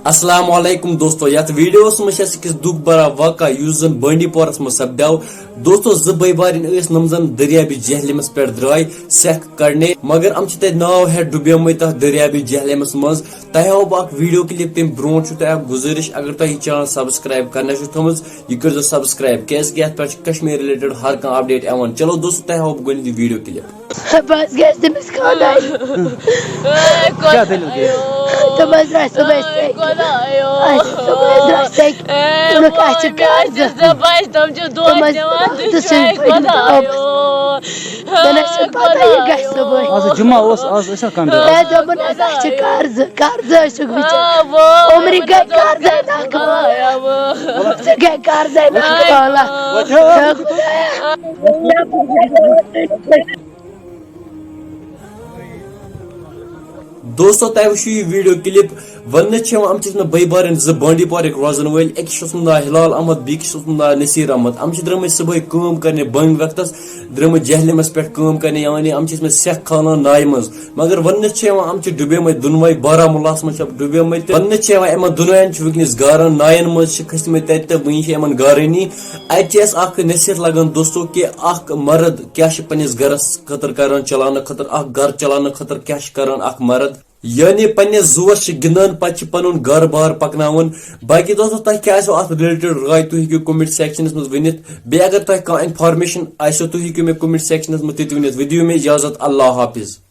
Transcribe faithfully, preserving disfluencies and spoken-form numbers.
السلام علیکم دوستو، یتھ ویڈیوس منٛز چھِ اَسہِ أکِس دُکھ بھرا واقعہ یُس زن بانڈی پورس منٛز سپدیو۔ دوستو، زٕ بٲے بارٕنۍ ٲسۍ، نۄم زن دٔریابہِ جہلمس پٮ۪ٹھ درٛاے سٮ۪کھ کڑنہِ، مگر یِم چھِ تتہِ ناو ہٮ۪تھ ڈُبیمٕتۍ تتھ دٔریابہِ جہلمس منٛز۔ تۄہہِ ہاوو بہٕ اکھ ویڈیو کلپ، تمہِ برونٛٹھ چھُ تۄہہِ اکھ گُزٲرِش، اگر تۄہہِ یہِ چینل سبسکرایب کرنہٕ چھُو تھٲومٕژ، یہِ کٔرۍزیو سبسکرایب، کیازِ کہِ یتھ پٮ۪ٹھ چھِ کشمیر رِلیٹڈ ہر کانٛہہ اپڈیٹ یِوان۔ چلو دوستو، تۄہہِ ہاوو بہٕ گۄڈٕنیتھ یہِ ویڈیو کلپ۔ بس گژھِ تٔمِس خانٛدر۔ کیٛاہ دٔلیٖل گٔے؟ تِم حظ درٛاے صُبحٲے سٮ۪کہِ۔ اَسہِ صُبحٲے درٛاے سٮ۪کہِ۔ تِمن اَسہِ چھِ قرضہٕ۔ تِم حظ تہٕ سُہ پٔتۍ تِمن حظ چھِ پتہ یہِ گژھِ صُبحٲے۔ آز جمعہ اوس، آز ٲسۍ نہ کانٛہہ دۄہ۔ تۄہہِ دوٚپُن حظ اَسہِ چھِ قرضہٕ، قرضہٕ حظ چھُکھ بِچٲرۍ۔ عمرِ گٔے قرضے نکھٕ والا۔ ژٕ گٔے قرضے نکھٕ والا۔ دوستو، تۄہہِ وٕچھِو یہِ ویڈیو کلپ۔ وننہٕ چھِ یِوان، یِم چھِ ٲسمٕتۍ بٔے بارٕنۍ زٕ بانڈی پورٕکۍ روزن وٲلۍ۔ أکِس چھُ اوسمُت ناو ہلال احمد، بیٚکِس چھُ اوسمُت ناو نصیر احمد۔ یِم چھِ درٛامٕتۍ صُبحٲے کٲم کرنہِ بنٛگہِ وقتس، درٛامٕتۍ جہلمس پٮ۪ٹھ کٲم کرنہِ، یعنی یِم چھِ ٲسمٕتۍ سٮ۪کھ کھالان نایہِ منٛز۔ مگر وننہٕ چھِ یِوان، یِم چھِ ڈُبیمٕتۍ دۄنوَے، بارہمُلہس منٛز چھِ یِم ڈُبیمٕتۍ۔ وننہٕ چھِ یِوان، یِمن دۄنوَین چھُ وٕنکیٚنس گاران، ناین منٛز چھِ کھٔسمٕتۍ تتہِ تہٕ وٕنہِ چھِ یِمن گارٲنی۔ اتہِ چھِ اَسہِ اکھ نصیحت لگان دوستو، کہِ اکھ مرد کیٛاہ چھِ پننِس گرس خٲطرٕ کران، چلاونہٕ خٲطرٕ، اکھ گرٕ چلاونہٕ خٲطرٕ کیٛاہ چھِ کران اکھ مرد، یعنی پننِس زُوَس چھِ گِنٛدان، پتہٕ چھِ پنُن گرٕ بار پکناوان۔ باقی دوستو، تۄہہِ کیٛاہ آسیو اتھ رِلیٹڈ راے، تُہۍ ہیٚکِو comment sectionس منٛز ؤنِتھ۔ بیٚیہِ اگر تۄہہِ کانٛہہ information آسیو، تُہۍ ہیٚکِو مےٚ comment sectionس منٛز تہِ تہِ ؤنِتھ۔ وۄنۍ دِیِو مےٚ اجازت، اللہ حافظ۔